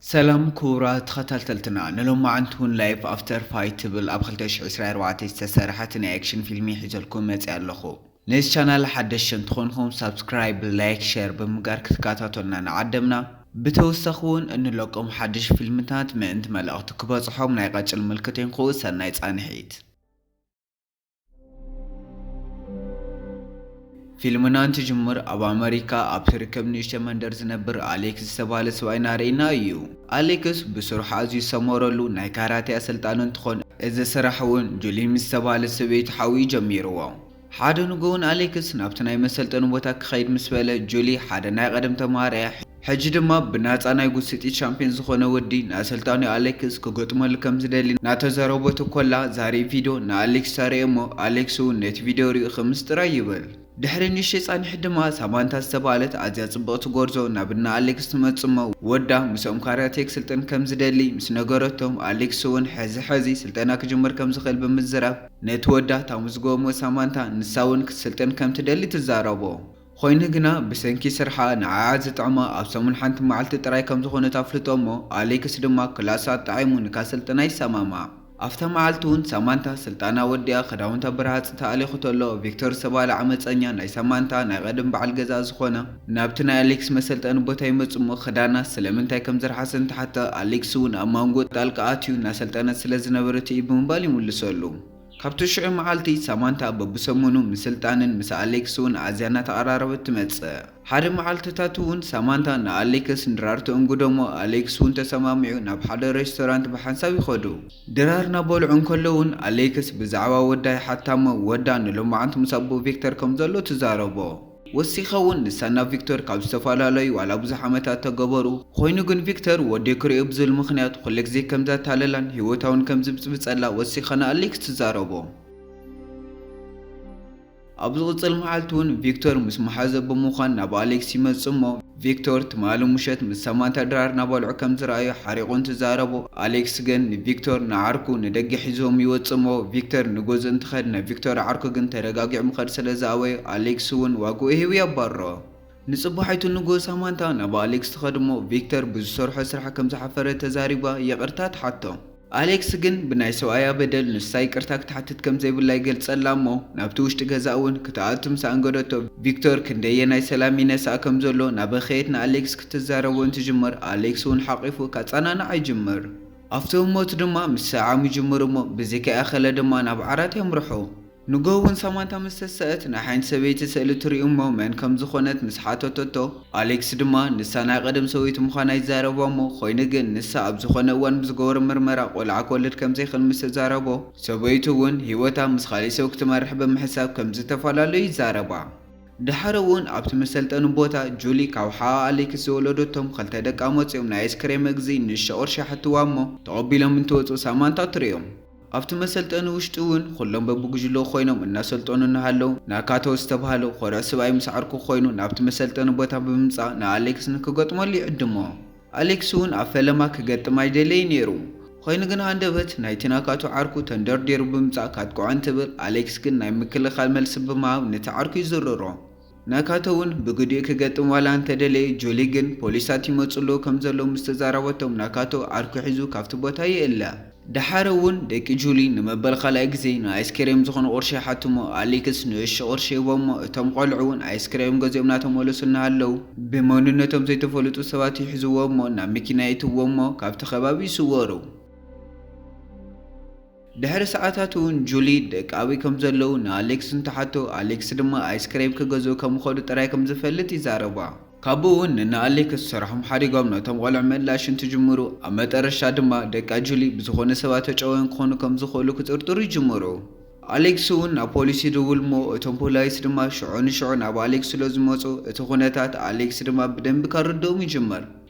ሰላም ክቡራት ተኸታተልትና፣ ንሎማዓንቲ እውን ላይፍ ኣፍተር ፋይት ትብል ኣብ ክልተ ሽሕ ዕስራን ኣርባዕተን ዝተሰርሐት ናይ ኣክሽን ፊልሚ ሒዘልኩም መፅእ ኣለኹ። ነዚ ቻናል ሓደሽቲ እንትኾንኩም ሳብስክራይብ፣ ላይክ፣ ሸር ብምግባር ክትከታተሉና ንዓደምና። ብተወሳኺ እውን እንለቆም ሓድሽ ፊልምታት ምእንቲ መልእኽቲ ክበፅሖም ናይ ቀጭል ምልክት ይንክኡ። ሰናይ ፃንሒት። ፊልምና እንትጅምር ኣብ ኣመሪካ ኣብ ትርከብ ንእሽቶ መንደር ዝነብር ኣሌክስ ዝተባህለ ሰብኣይ እናረእየና እዩ። ኣሌክስ ብስርሑ ኣዝዩ ዝሰመረሉ ናይ ካራቴ ኣሰልጣኒ እንትኾን፣ እዚ ስራሕ እውን ጁሊ ምስ ዝተባህለት ሰበይቲ ሓው እዩ ጀሚርዎ። ሓደ ንግሆ እውን ኣሌክስ ናብቲ ናይ መሰልጠኒ ቦታ ክኸይድ ምስ በለ፣ ጁሊ ሓደ ናይ ቀደም ተማሃራያ ሕጂ ድማ ብናጻ ናይ ጉስጢት ሻምፒዮን ዝኾነ ወዲ ንኣሰልጣኒ ኣሌክስ ክገጥመሉ ከም ዝደሊ እናተዛረበቶ ኮላ፣ ዛሬ ቪድዮ ንኣሌክስ ተርእዮ እሞ፣ ኣሌክስ እውን ነቲ ቪድዮ ሪኡ ክምስ ጥራይ ይብል። ድሕሪ ንእሽተይ ጻንሒት ድማ ሳማንታ ዝተባህለት ኣዝያ ጽብቕቲ ጎርዞ ናብ እነ ኣሌክስ ትመጽእ እሞ፣ ወዳ ምስኦም ካራቴ ክስልጥን ከም ዝደሊ ምስ ነገረቶም፣ ኣሌክስ እውን ሕዚ ሕዚ ስልጠና ክጅምር ከም ዝኽእል ብምዝራብ፣ ነቲ ወዳ ታምዝግቦ እሞ ሳማንታ ንሳ እውን ክትስልጥን ከም ትደሊ ትዛረቦ። ኮይኑ ግና ብሰንኪ ስርሓ ንዓኣ ዝጥዕማ ኣብ ሰሙን ሓንቲ መዓልቲ ጥራይ ከም ዝኾነት ኣፍልጦ እሞ፣ ኣሌክስ ድማ ክላሳ ኣጣዒሙ ንካሰልጥና ይሰማማዕ። ኣብታ መዓልቲ እውን ሳማንታ ስልጣና ወዲኣ ክዳውንታ ብረሃጽ ተኣሊኹ ተሎ፣ ቪክቶር ዝተባህለ ዓመጸኛ ናይ ሳማንታ ናይ ቀደም በዓል ገዛ ዝኾነ ናብቲ ናይ ኣሌክስ መሰልጠኒ ቦታ ይመጽእ እሞ፣ ክዳና ስለምንታይ ከም ዝረሓሰ እንትሓተ፣ ኣሌክስ እውን ኣብ መንጎ ጣልቃ ኣትዩ እናሰልጠነት ስለ ዝነበረት እዩ ብምባል ይምልሰሉ። ካብቲ ሽዑ መዓልቲ ሳማንታ በብሰሙኑ ምስ ስልጣንን ምስ ኣሌክስ እውን ኣዝያ እናተቐራረበት ትመጽእ። ሓደ መዓልትታት እውን ሳማንታ ንኣሌክስ ንድራር ተእንግዶ እሞ ኣሌክስ እውን ተሰማሚዑ ናብ ሓደ ሬስቶራንት ብሓንሳብ ይኸዱ። ድራር እናበልዑ እንከሎ እውን ኣሌክስ ብዛዕባ ወዳ ይሓታ እሞ ወዳ ንሎማዓንቲ ምስ ኣቦ ቪክተር ከም ዘሎ ትዛረቦ። ወሲኻ እውን ንሳና ቪክቶር ካብ ዝተፈላለዩ ዋላ ብዙሕ ዓመታት ተገበሩ፣ ኮይኑ ግን ቪክተር ወዲ ክሪኦ ብዝብል ምኽንያት ኩሉ ግዜ ከም ዘታለላን ህይወታ እውን ከም ዝብጽብጸላ ወሲኻ ንኣሌክስ ትዛረቦ። ኣብ ዝቕጽል መዓልቲ እውን ቪክቶር ምስ መሓዘ ብምዃን ናብ ኣሌክስ ይመጽእ እሞ፣ ቪክቶር ትማሊ ምሸት ምስ ሳማንታ ድራር እናበልዑ ከም ዝረኣዩ ሓሪቑ እንትዛረቦ፣ ኣሌክስ ግን ንቪክቶር ንዓርኩ ንደገ ሒዞም ይወጽእ እሞ፣ ቪክተር ንገዝኡ እንትኸድ፣ ናይ ቪክቶር ዓርኩ ግን ተረጋጊዑ ምኸድ ስለ ዝኣበዮ፣ ኣሌክስ እውን ዋግኡ ሂቡ የባርሮ። ንጽባሒቱ ንግሆ ሳማንታ ናብ ኣሌክስ ትኸድ እሞ፣ ቪክተር ብዝሰርሖ ስራሕ ከም ዝሓፈረ ተዛሪባ ይቕርታ ትሓቶ። ኣሌክስ ግን ብናይ ሰብኣያ በደል ንሳ ይቅርታ ክትሓትት ከም ዘይብላ ይገልጸላ እሞ፣ ናብቲ ውሽጢ ገዛ እውን ክትኣቱ ምስ ኣንገደቶ፣ ቪክቶር ክንደየናይ ሰላም ይነስኣ ከም ዘሎ እናበኸየት ንኣሌክስ ክትዛረቦ እንትጅምር፣ ኣሌክስ እውን ሓቒፉ ካጸናንዓ ይጅምር። ኣብቲ ህሞት ድማ ምስ ሰዓም ይጅምር እሞ፣ ብዘይካ ያኸለ ድማ ናብ ዓራት የምርሑ። ንግሆ እውን ሳማንታ ምስ ተሰእት፣ ናይ ሓንቲ ሰበይቲ ስእሊ ትርኢ እሞ፣ መን ከም ዝኾነት ምስ ሓተተቶ፣ ኣሌክስ ድማ ንሳ ናይ ቀደም ሰበይቲ ምዃና ይዛረባ እሞ፣ ኮይኑ ግን ንሳ ኣብ ዝኾነ እዋን ብዝገበሮ ምርመራ ቆልዓ ክወልድ ከም ዘይኽእል ምስ ተዛረቦ፣ ሰበይቱ እውን ህይወታ ምስ ካሊእ ሰብ ክትመርሕ ብምሕሳብ ከም ዝተፈላለዩ ይዛረባ። ድሓር እውን ኣብቲ መሰልጠኒ ቦታ ጁሊ ካብ ሓኣ ኣሌክስ ዝወለደቶም ክልተ ደቃ መጺኦም ናይ ኣይስክሬም መግዝኢ ንእሽቶ ቅርሺ ይሓትዋ እሞ፣ ተቐቢሎም እንትወጹ ሳማንታ ትርእዮም። ኣብቲ መሰልጠኒ ውሽጢ እውን ኩሎም በብጉጅሎ ኮይኖም እናሰልጠኑ እናሃለዉ፣ ናካቶ ዝተባህለ ኮርዕ ሰብኣይ ምስ ዓርኩ ኮይኑ ናብቲ መሰልጠኒ ቦታ ብምምጻእ ንኣሌክስ ንክገጥመሉ ይዕድሞ። ኣሌክስ እውን ኣብ ፈለማ ክገጥም ኣይደለየ ነይሩ። ኮይኑ ግን ሃንደበት ናይቲ ናካቶ ዓርኩ ተንደርዲሩ ብምምጻእ ካጥቅዖ እንትብል፣ ኣሌክስ ግን ናይ ምክልኻል መልሲ ብምሃብ ነቲ ዓርኩ ይዝርሮ። ናካቶ እውን ብግዲኡ ክገጥም ዋላ እንተደለየ፣ ጁሊ ግን ፖሊሳት ይመጹ ኣለዉ ከም ዘለዉ ምስ ተዛረበቶም፣ ናካቶ ዓርኩ ሒዙ ካብቲ ቦታ ይእለ። ደሓር እውን ደቂ ጁሊ ንመበል ካልኣይ ግዜ ንኣይስክሬም ዝኾነ ቅርሺ ይሓቱ እሞ፣ ኣሌክስ ንእሽቶ ቅርሺ ይህቦ እሞ፣ እቶም ቆልዑ እውን ኣይስክሬም ገዚኦም እናተመለሱ እናሃለዉ፣ ብመንነቶም ዘይተፈለጡ ሰባት ይሕዝዎ እሞ፣ ናብ መኪና የእትዎ እሞ፣ ካብቲ ከባቢ ይስወሩ። ድሕሪ ሰዓታት እውን ጁሊ ደቂ ኣበይ ከም ዘለዉ ንኣሌክስ እንትሓቶ፣ ኣሌክስ ድማ ኣይስክሬም ክገዝኡ ከም ዝኸዱ ጥራይ ከም ዝፈልጥ ይዛረባ። ካብኡ እውን ንኣሌክስ ስራሖም ሓዲጎም ነቶም ቆልዑ ምእላሽ እንትጅምሩ፣ ኣብ መጠረሻ ድማ ደቃ ጁሊ ብዝኾነ ሰባት ተጨውዮም ክኾኑ ከም ዝኽእሉ ክጥርጥሩ ይጅምሩ። ኣሌክስ እውን ናብ ፖሊስ ይድውል እሞ፣ እቶም ፖላይስ ድማ ሽዑ ንሽዑ ናብ ኣሌክስ ስለ ዝመጹ፣ እቲ ኩነታት ኣሌክስ ድማ ብደንቢ ከርድኦም ይጅምር።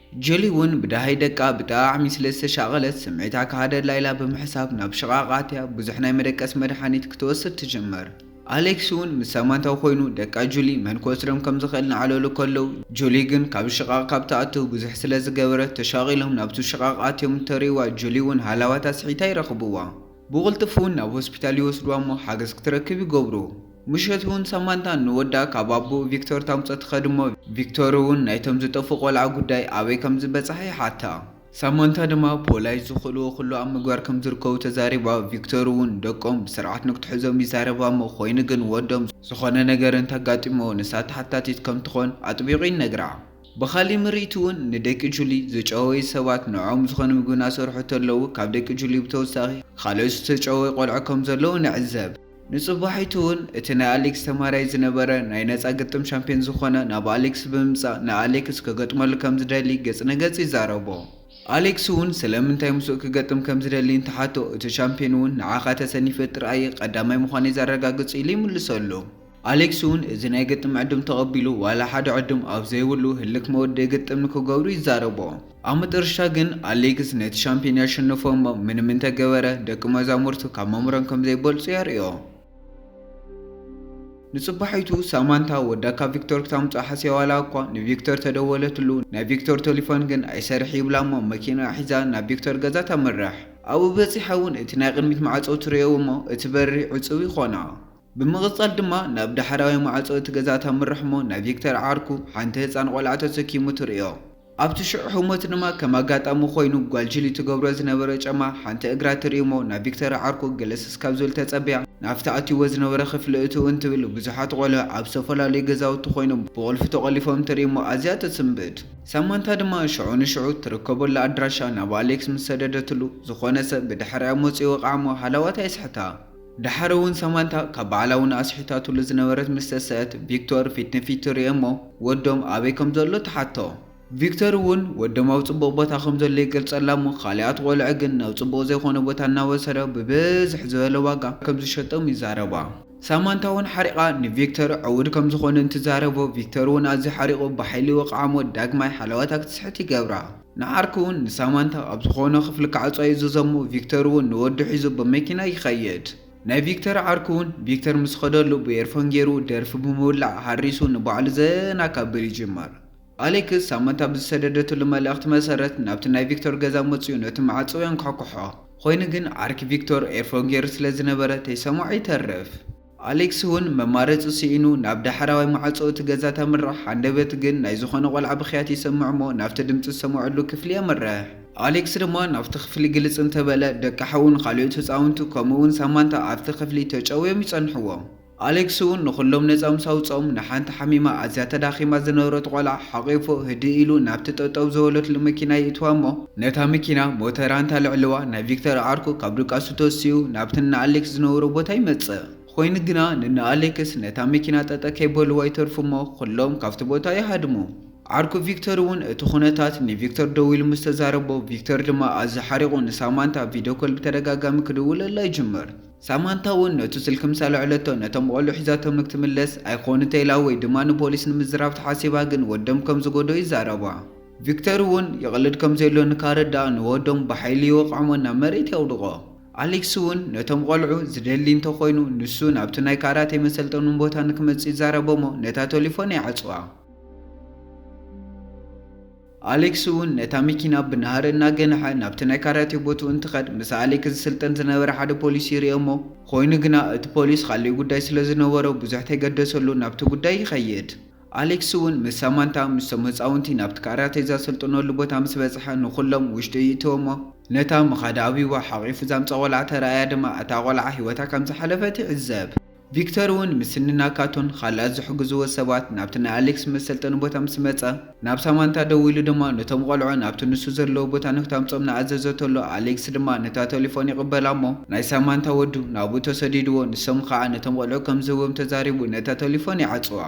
ጁሊ እውን ብደሃይ ደቃ ብጣዕሚ ስለ ዝተሻቐለት፣ ስምዒታ ክሃደላ ኢላ ብምሕሳብ ናብ ሽቓቕ ኣትያ ብዙሕ ናይ መደቀሲ መድሓኒት ክትወስድ ትጅምር። ኣሌክስ እውን ምስ ሳማንታ ኮይኑ ደቃ ጁሊ መን ክወስዶም ከም ዝኽእል እናዓለሉ ከለዉ፣ ጁሊ ግን ካብ ሽቓቕ ካብ ትኣቱ ብዙሕ ስለ ዝገበረት፣ ተሻቒሎም ናብቲ ሽቓቕ ኣትዮም እንተርእይዋ፣ ጁሊ እውን ሃላዋታ ስሒታ ይረኽብዋ። ብቕልጡፍ እውን ናብ ሆስፒታል ይወስድዋ እሞ ሓገዝ ክትረክብ ይገብሩ። ምሸት እውን ሳማንታ ንወዳ ካብ ኣቦ ቪክቶር ታምጾ ትኸድ እሞ፣ ቪክቶር እውን ናይቶም ዝጠፍኡ ቆልዓ ጉዳይ ኣበይ ከም ዝበጽሐ ይሓታ። ሳማንታ ድማ ፖላይስ ዝኽእልዎ ኩሉ ኣብ ምግባር ከም ዝርከቡ ተዛሪባ። ቪክቶር እውን ደቆም ብስርዓት ንክትሕዞም ይዛረባ እሞ፣ ኮይኑ ግን ወዶም ዝኾነ ነገር እንተጋጢሞ ንሳ ተሓታቲት ከም ትኾን ኣጥቢቑ ይነግራ። ብኻሊእ ምርኢት እውን ንደቂ ጁሊ ዝጨወዩ ሰባት ንዕኦም ዝኾነ ምግቢ እናሰርሑ እንተለዉ፣ ካብ ደቂ ጁሊ ብተወሳኺ ካልኦት ዝተጨወዩ ቆልዑ ከም ዘለዉ ንዕዘብ። ንጽባሒቱ እውን እቲ ናይ ኣሌክስ ተማራይ ዝነበረ ናይ ነጻ ግጥም ሻምፒዮን ዝኾነ ናብ ኣሌክስ ብምምጻእ ንኣሌክስ ክገጥመሉ ከም ዝደሊ ገጽ ንገጽ ይዛረቦ። ኣሌክስ እውን ስለምንታይ ምስኡ ክገጥም ከም ዝደሊ እንትሓቶ፣ እቲ ሻምፒዮን እውን ንዓኻ ተሰኒፈ ጥራይ ቀዳማይ ምዃነይ ዘረጋግጽ ኢሉ ይምልሰሉ። ኣሌክስ እውን እዚ ናይ ግጥም ዕድም ተቐቢሉ ዋላ ሓደ ዕድም ኣብ ዘይብሉ ህልክ መወደኢ ግጥም ንክገብሩ ይዛረቦ። ኣብ መጨረሻ ግን ኣሌክስ ነቲ ሻምፒዮን የሸንፎ እሞ ምንም እንተገበረ ደቂ መዛሙርቱ ካብ መምህሮም ከም ዘይበልጹ የርእዮ። ንጽባሒቱ ሳማንታ ወዳ ካብ ቪክቶር ክታምጽኦ ሓሲያ ዋላ እኳ ንቪክቶር ተደወለትሉ፣ ናይ ቪክቶር ቴሌፎን ግን ኣይሰርሕ ይብላ እሞ መኪና ሒዛ ናብ ቪክቶር ገዛ ተምርሕ። ኣብኡ በጺሓ እውን እቲ ናይ ቅድሚት ማዕጾ ትርእዮ እሞ እቲ በሪ ዕጹው ይኾና። ብምቕጻል ድማ ናብ ዳሕራዊ ማዕጾ እቲ ገዛ ተምርሕ እሞ ናይ ቪክቶር ዓርኩ ሓንቲ ህጻን ቆልዓ ተሰኪሙ ትርእዮ። ኣብቲ ሽዑ ህሞት ድማ ከም ኣጋጣሚ ኮይኑ ጓል ጁሊ ትገብሮ ዝነበረ ጫማ ሓንቲ እግራ ትርኢ እሞ ናብ ቪክቶር ዓርኩ ገለስ እስካብ ዝብል ተጸቢያ ናብቲ ኣትይዎ ዝነበረ ክፍሊ እትው እንትብል ብዙሓት ቆልዑ ኣብ ዝተፈላለዩ ገዛውቲ ኮይኖም ብቁልፊ ተቆሊፎም ትርኢ እሞ ኣዝያ ተስንብድ። ሳማንታ ድማ ሽዑ ንሽዑ ትርከበሉ ኣድራሻ ናብ ኣሌክስ ምስ ሰደደትሉ ዝኾነ ሰብ ብድሕሪኣ መፂኡ ይወቕዓ እሞ ሃለዋታ የስሕታ። ደሓር እውን ሳማንታ ካብ ባዕላ እውን ኣስሒታትሉ ዝነበረት ምስ ተሰአት ቪክቶር ፊት ንፊት ትርኢ እሞ ወዶም ኣበይ ከም ዘሎ ትሓቶ። ቪክቶር እውን ወዶም ኣብ ጽቡቕ ቦታ ከም ዘሎ ይገልጸላ እሞ፣ ካልኣት ቆልዑ ግን ናብ ጽቡቕ ዘይኮነ ቦታ እናወሰደ ብብዝሕ ዝበለ ዋጋ ከም ዝሸጦም ይዛረባ። ሳማንታ እውን ሓሪቓ ንቪክቶር ዕውድ ከም ዝኾነ እንትዛረቦ፣ ቪክቶር እውን ኣዝዩ ሓሪቑ ብሓይሊ ይወቕዓ እሞ ዳግማይ ሓለዋታ ክትስሕት ይገብራ። ንዓርኩ እውን ንሳማንታ ኣብ ዝኾነ ክፍሊ ክዓጽዋ ይእዝዞ እሞ፣ ቪክቶር እውን ንወዱ ሒዙ ብመኪና ይኸይድ። ናይ ቪክቶር ዓርኩ እውን ቪክቶር ምስ ኸደሉ ብኤርፎን ገይሩ ደርፊ ብምውላዕ ሃሪሱ ንባዕሉ ዘና ከብል ይጅምር። ኣሌክስ ሳማንታ ብዝሰደደትሉ መልእኽቲ መሰረት ናብቲ ናይ ቪክቶር ገዛ መፂኡ ነቲ መዓፅኡ የንኳሕኩሖ። ኮይኑ ግን ዓርኪ ቪክቶር ኤርፎን ገይሩ ስለ ዝነበረ ተይሰምዖ ይተርፍ። ኣሌክስ እውን መማረፂ ስኢኑ ናብ ዳሕራዋይ መዓፅኡ እቲ ገዛ ተምርሕ። ሃንደበት ግን ናይ ዝኾነ ቆልዓ ብኽያት ይሰምዕ እሞ ናብቲ ድምፂ ዝሰምዐሉ ክፍሊ የምርሕ። ኣሌክስ ድማ ናብቲ ክፍሊ ግልፅ እንተበለ ደቂ ሓውን ካልኦት ህፃውንቲ ከምኡ እውን ሳማንታ ኣብቲ ክፍሊ ተጨውዮም ይፀንሕዎ። ኣሌክስ እውን ንኹሎም ነፃ ምስ ኣውፅኦም ንሓንቲ ሓሚማ ኣዝያ ተዳኺማ ዝነበረት ቆልዓ ሓቒፉ ህድእ ኢሉ ናብቲ ጠጠው ዝበለትሉ መኪና ይእትዋ እሞ ነታ መኪና ሞተራ እንተልዕልዋ ናይ ቪክተር ዓርኩ ካብ ድቃሱ ተሲኡ ናብቲ ንኣሌክስ ዝነብሮ ቦታ ይመፅእ። ኮይኑ ግና ንንኣሌክስ ነታ መኪና ጠጠ ከይበልዋ ይተርፉ እሞ ኩሎም ካብቲ ቦታ ይሃድሙ። ዓርኩ ቪክተር እውን እቲ ኩነታት ንቪክተር ደዊሉ ምስ ተዛረቦ ቪክተር ድማ ኣዝዩ ሓሪቑ ንሳማንታ ቪድዮ ኮል ብተደጋጋሚ ክድውለላ ይጅምር። ሳማንታ እውን ነቱ ስልኪ ምስ ኣልዐለቶ ነቶም ቆልዑ ሒዛቶም ንክትምለስ ኣይኮኑ ተይላ ወይ ድማ ንፖሊስ ንምዝራብ ተሓሲባ ግን ወዶም ከም ዝጎዶ ይዛረባ። ቪክተር እውን ይቕልድ ከም ዘሎ ንካረዳኣ ንወዶም ብሓይሊ ይወቕዖሞ ናብ መሬት የውድቖ። ኣሌክስ እውን ነቶም ቆልዑ ዝደሊ እንተኾይኑ ንሱ ናብቲ ናይ ካራቴ መሰልጠኑን ቦታ ንክመጽእ ይዛረቦሞ ነታ ቴሌፎን ይዓጽዋ። ኣሌክስ እውን ነታ መኪና ብናህሪ እናገንሐ ናብቲ ናይ ካራቴ ቦትኡ እንትኸድ ምስ ኣሌክስ ዝስልጠን ዝነበረ ሓደ ፖሊስ ይርእዮ እሞ ኮይኑ ግና እቲ ፖሊስ ካሊእ ጉዳይ ስለ ዝነበሮ ብዙሕ ተይገደሰሉ ናብቲ ጉዳይ ይኸይድ። ኣሌክስ እውን ምስ ሳማንታ ምስቶም ህፃውንቲ ናብቲ ካራቴ ዘሰልጥነሉ ቦታ ምስ በፅሐ ንኩሎም ውሽጢ ይእትዎ እሞ ነታ ምኻድ ኣቢዋ ሓቒፉ ዛምፃ ቆልዓ ተረኣያ ድማ እታ ቆልዓ ህይወታ ከም ዝሓለፈት ይዕዘብ። ቪክተር እውን ምስ ንናካቶን ካልኣት ዝሕግዝዎ ሰባት ናብቲ ናይ ኣሌክስ መሰልጠኒ ቦታ ምስ መጸ፣ ናብ ሳማንታ ደዊሉ ድማ ነቶም ቆልዑ ናብቲ ንሱ ዘለዎ ቦታ ንክታምጾም ንኣዘዘ ተሎ ኣሌክስ ድማ ነታ ቴሌፎን ይቕበላ እሞ ናይ ሳማንታ ወዱ ናብኡ ተሰዲድዎ ንሶም ከዓ ነቶም ቆልዑ ከም ዝህቦም ተዛሪቡ ነታ ቴሌፎን ይዓጽዋ።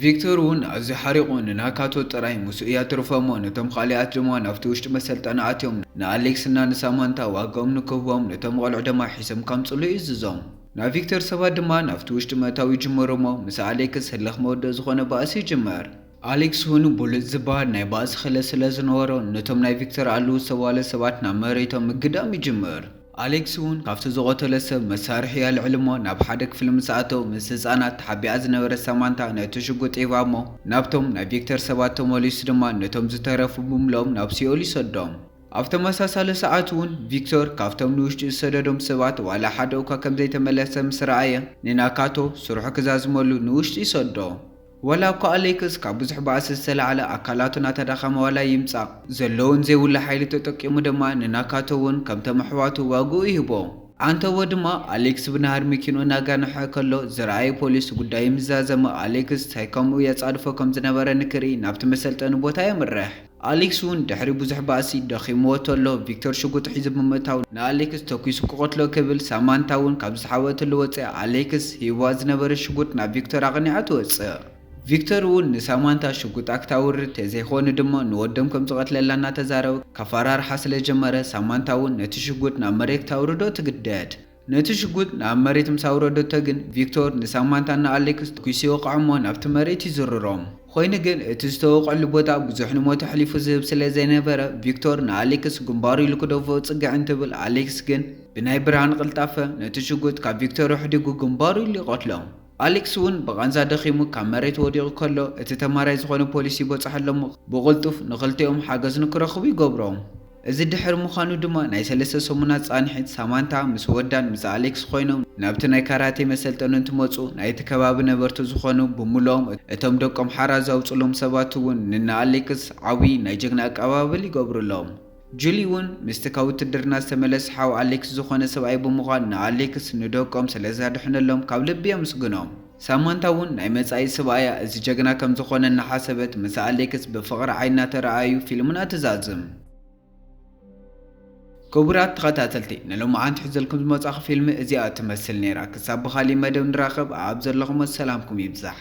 ቪክተር እውን ኣዝዩ ሓሪቑ ንናካቶ ጥራይ ምስኡ እያ ትርፎ እሞ ነቶም ካልኣት ድማ ናብቲ ውሽጢ መሰልጠኒ ኣትዮም ንኣሌክስና ንሳማንታ ዋጋኦም ንክህቦም ነቶም ቆልዑ ድማ ሒዞም ከምጽሉ ይእዝዞም። ናይ ቪክተር ሰባት ድማ ናብቲ ውሽጢ ምእታው ይጅምሩ እሞ ምስ ኣሌክስ ህልኽ መወደኢ ዝኾነ ባእሲ ይጅምር። ኣሌክስ እውን ብሉጽ ዝበሃል ናይ ባእሲ ክእለት ስለ ዝነበሮ ነቶም ናይ ቪክተር ኣለዉ ዝተባህለ ሰባት ናብ መሬቶም ምግዳም ይጅምር። ኣሌክስ እውን ካብቲ ዝቐተሎ ሰብ መሳርሒ የልዕል እሞ ናብ ሓደ ክፍሊ ምስ ኣተው ምስ ህፃናት ተሓቢኣ ዝነበረት ሳማንታ ነቲ ሽጉጥ ሂባ እሞ ናብቶም ናይ ቪክተር ሰባት ተመሊሱ ድማ ነቶም ዝተረፉ ብምልኦም ናብ ሲኦል ይሰዶም። ኣብ ተመሳሳሊ ሰዓት እውን ቪክቶር ካብቶም ንውሽጢ ዝሰደዶም ሰባት ዋላ ሓደ እኳ ከም ዘይተመለሰ ምስ ረኣየ ንናካቶ ስርሑ ክዛዝመሉ ንውሽጢ ይሰዶ። ዋላ እኳ ኣሌክስ ካብ ብዙሕ ባእሲ ዝተላዕለ ኣካላቱ እናተዳኸመ ዋላ ይምጻእ፣ ዘለዎን ዘይብሉ ሓይሊ ተጠቂሙ ድማ ንናካቶ እውን ከምቶም ኣሕዋቱ ዋግኡ ይህቦ። ኣንተዎ ድማ ኣሌክስ ብናህር መኪንኡ እናጋንሐ ከሎ ዝረኣየ ፖሊስ ጉዳዩ ምስ ዛዘመ፣ ኣሌክስ እንታይ ከምኡ የጻድፎ ከም ዝነበረ ንክርኢ ናብቲ መሰልጠኒ ቦታ የምርሕ። ኣሌክስ እውን ድሕሪ ብዙሕ ባእሲ ደኺምዎ ተሎ፣ ቪክቶር ሽጉጥ ሒዙ ብምእታው ንኣሌክስ ተኲሱ ክቐትሎ ክብል፣ ሳማንታ እውን ካብ ዝሓወተሉ ወፂኣ ኣሌክስ ሂብዋ ዝነበረ ሽጉጥ ናብ ቪክቶር ኣቕኒዓ ትወፅእ። ቪክቶር እውን ንሳማንታ ሽጉጣ ክታውርድ፣ ተዘይኮነ ድማ ንወዶም ከም ዝቐትለላ እናተዛረበ ከፈራርሓ ስለ ጀመረ፣ ሳማንታ እውን ነቲ ሽጉጥ ናብ መሬት ክታውርዶ ትግደድ። ነቲ ሽጉጥ ናብ መሬት ምስ ኣውረደቶ ግን፣ ቪክቶር ንሳማንታን ንኣሌክስ ተኲሱ ይወቕዖም እሞ ናብቲ መሬት ይዝርሮም። ኮይኑ ግን እቲ ዝተወቕዐሉ ቦታ ብዙሕ ንሞት ኣሕሊፉ ዝህብ ስለ ዘይነበረ፣ ቪክቶር ንኣሌክስ ግንባሩ ኢሉ ክደፍኦ ጽግዕ እንትብል፣ ኣሌክስ ግን ብናይ ብርሃን ቅልጣፈ ነቲ ሽጉጥ ካብ ቪክቶር ኣሕዲጉ ግንባሩ ኢሉ ይቐትሎ። ኣሌክስ እውን ብቓንዛ ደኺሙ ካብ መሬት ወዲቑ ከሎ፣ እቲ ተማራይ ዝኾነ ፖሊስ ይበጽሖ ኣሎ እሞ ብቕልጡፍ ንኽልቲኦም ሓገዝ ንክረኽቡ ይገብሮም። እዚ ድሕሪ ምዃኑ ድማ ናይ ሰለስተ ሰሙናት ጻንሒት ሳማንታ ምስ ወዳን ምስ ኣሌክስ ኮይኖም ናብቲ ናይ ካራቴ መሰልጠኒ እንትመጹ፣ ናይቲ ከባቢ ነበርቲ ዝኾኑ ብምልኦም እቶም ደቆም ሓራ ዘውጽሎም ሰባት እውን ንና ኣሌክስ ዓቢ ናይ ጀግና ኣቀባበል ይገብሩሎም። ጁሊ እውን ምስቲ ካብ ውትድርና ዝተመለሰ ሓው ኣሌክስ ዝኾነ ሰብኣይ ብምዃን ንኣሌክስ ንደቆም ስለ ዘድሕነሎም ካብ ልቢ የመስግኖም። ሳማንታ እውን ናይ መጻኢ ሰብኣያ እዚ ጀግና ከም ዝኾነ እናሓሰበት ምስ ኣሌክስ ብፍቕሪ ዓይና ተረኣዩ ፊልምና ትዛዝም። ክቡራት ተኸታተልቲ፣ ንሎማዓንቲ ሒዘልኩም ዝመጻኹ ፊልሚ እዚኣ ትመስል ነይራ። ክሳብ ብኻሊእ መደብ ንራኸብ፣ ኣብ ዘለኹሞ ሰላምኩም ይብዛሕ።